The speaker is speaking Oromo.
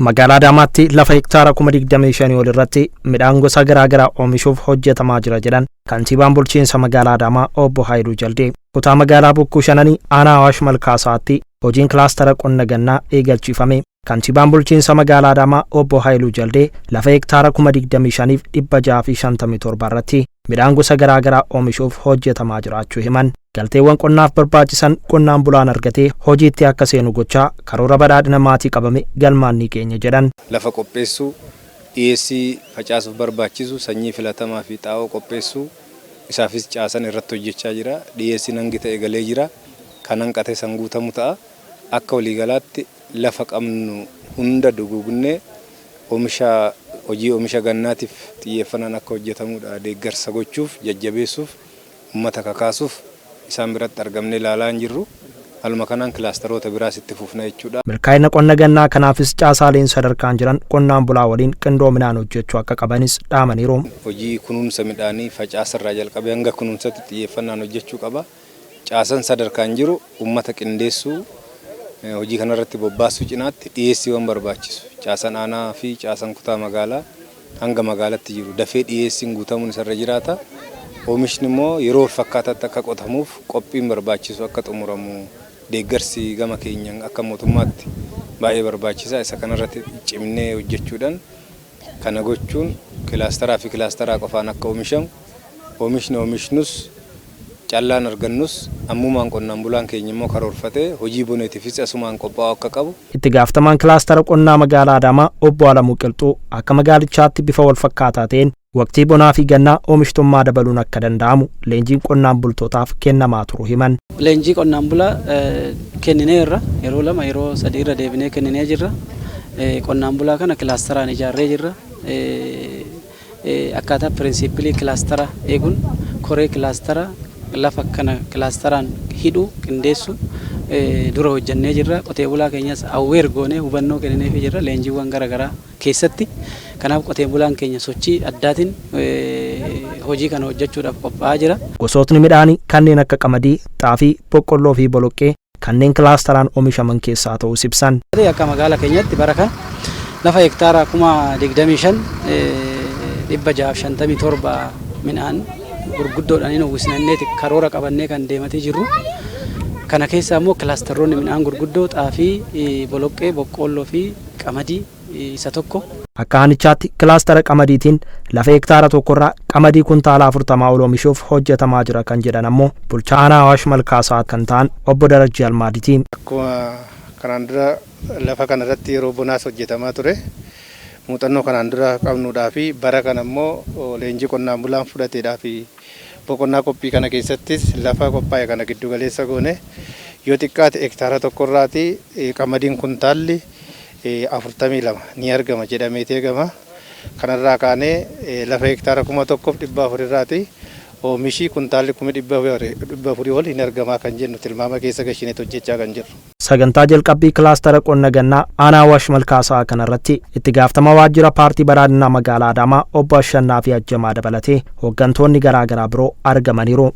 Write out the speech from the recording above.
Magaalaa Adaamaatti lafa hektaara 25,000 ol irratti midhaan gosa garaa garaa oomishuuf hojjetamaa jira jedhan kantiibaan bulchiinsa magaalaa Adaamaa obbo Haayiluu Jaldee. Kutaa magaalaa Bokkuu Shananii aanaa Awaash Malkaasaatti hojiin kilaastara qonna gannaa eegalchiifame. Kantiibaan bulchiinsa magaalaa Adaamaa obbo Haayiluu Jaldee lafa hektaara 25,657 irratti midhaan gosa garaa garaa oomishuuf hojjetamaa jiraachuu himan. Galteewwan qonnaaf barbaachisan qonnaan bulaan argatee hojiitti akka seenu gochaa karoora badhaadhina maatii qabame galmaan ni geenya jedhan. Lafa qopheessuu, dhiyeessii facaasuuf barbaachisu, sanyii filatamaa fi xaa'oo qopheessuu, isaafis caasan irratti hojjechaa jira. Dhiyeessiin hangi ta'e galee jira. Kan hanqate san guutamu ta'a. Akka waliigalaatti lafa qabnu hunda duguugnee oomisha hojii oomisha gannaatiif xiyyeeffannaan akka hojjetamudha deeggarsa gochuuf, jajjabeessuuf, uummata kakaasuuf isaan biratti argamnee ilaalaa hin jirru. Haaluma kanaan kilaastaroota biraas itti fufna jechuudha. Milkaa'ina qonna gannaa kanaafis caasaaleen sadarkaan jiran qonnaan bulaa waliin qindoominaan hojjechuu akka qabanis dhaamaniiru. Hojii kunuunsa midhaanii facaasarraa jalqabee hanga kunuunsatti xiyyeeffannaan hojjechuu qaba. Caasan sadarkaan jiru uummata qindeessuu, hojii kanarratti bobbaasuu cinaatti dhiyeessiiwwan barbaachisu caasan aanaa fi caasan kutaa magaalaa hanga magaalatti jiru dafee dhiyeessiin guutamuun isarra jiraata. Oomishni immoo yeroo wal fakkaataatti akka qotamuuf qophiin barbaachisu akka xumuramu deeggarsi gama keenyaan akka mootummaatti baay'ee barbaachisaa. Isa kanarratti cimnee hojjechuudhaan kana gochuun kilaastaraa fi kilaastaraa qofaan akka oomishamu, oomishni oomishnus, callaan argannus ammumaan qonnaan bulaan keenya immoo karoorfatee hojii boneetiifis asumaan qophaa'uu akka qabu. Itti gaafatamaan kilaastara qonnaa magaalaa Adaamaa obbo Alamuu Qilxuu akka magaalichaatti bifa wal fakkaataa ta'een waqtii bonaa fi gannaa oomishtummaa dabaluun akka danda'amu leenjiin qonnaan bultootaaf kennamaa turu himan. Leenjii qonnaan bulaa kennineerra, yeroo lama yeroo sadii irra deebinee kenninee jirra. Qonnaan bulaa kana kilaastaraan ijaarree jirra. Akkaataa piriinsiipilii kilaastara eeguun koree kilaastara lafa kana kilaastaraan hidhuu qindeessu dura hojjannee jirra. Qotee bulaa keenyas aware goonee hubannoo kennineefii jirra leenjiiwwan garaagaraa keessatti. Kanaaf qotee bulaan keenya sochii addaatiin hojii kana hojjechuudhaaf qophaa'aa jira. Gosootni midhaanii kanneen akka qamadii, xaafii, boqqolloo fi boloqqee kanneen kilaastaraan oomishaman keessaa ta'uu ibsan. Akka magaala keenyatti bara kana lafa hektaara 25,657 midhaan gurguddoodhaan hin uwwisnanneeti karoora qabannee kan deematee jirru. Kana keessa immoo kilaastaroonni midhaan gurguddoo xaafii, boloqqee, boqqoolloo fi qamadii isa tokko. Akka aanichaatti kilaastara qamadiitiin lafa hektaara tokkorraa qamadii kuntaala 40 ol oomishuuf hojjetamaa jira kan jedhan ammoo bulchaa aanaa Awaash Malkaasaa kan ta'an obbo Darajjii Almaadiiti. Akkuma kanaan dura lafa kanarratti yeroo bonaas hojjetamaa ture, muuxannoo kanaan dura qabnuudhaa fi bara kana immoo leenjii qonnaan bulaan fudhateedhaa fi boqonnaa qophii kana keessattis lafa qophaa'e kana giddu galeessa goone yoo xiqqaate hektaara tokkorraati qamadiin kuntaalli 42 ni argama jedhameeti eegama. Kanarraa kaanee lafa hektaara 1,400 irraati oomishi kuntaalli 400,000 ol hin argamaa kan jennu tilmaama keessa gashineet hojjechaa kan jirru. Sagantaa jalqabbii kilaastara qonna gannaa aanaa Awaash Malkaasaa kanarratti itti gaafatama waajjira paartii badhaadhinaa magaalaa Adaamaa obbo Ashannaa fi Ajjamaa dabalatee hooggantoonni garaa garaa biroo argamaniiru.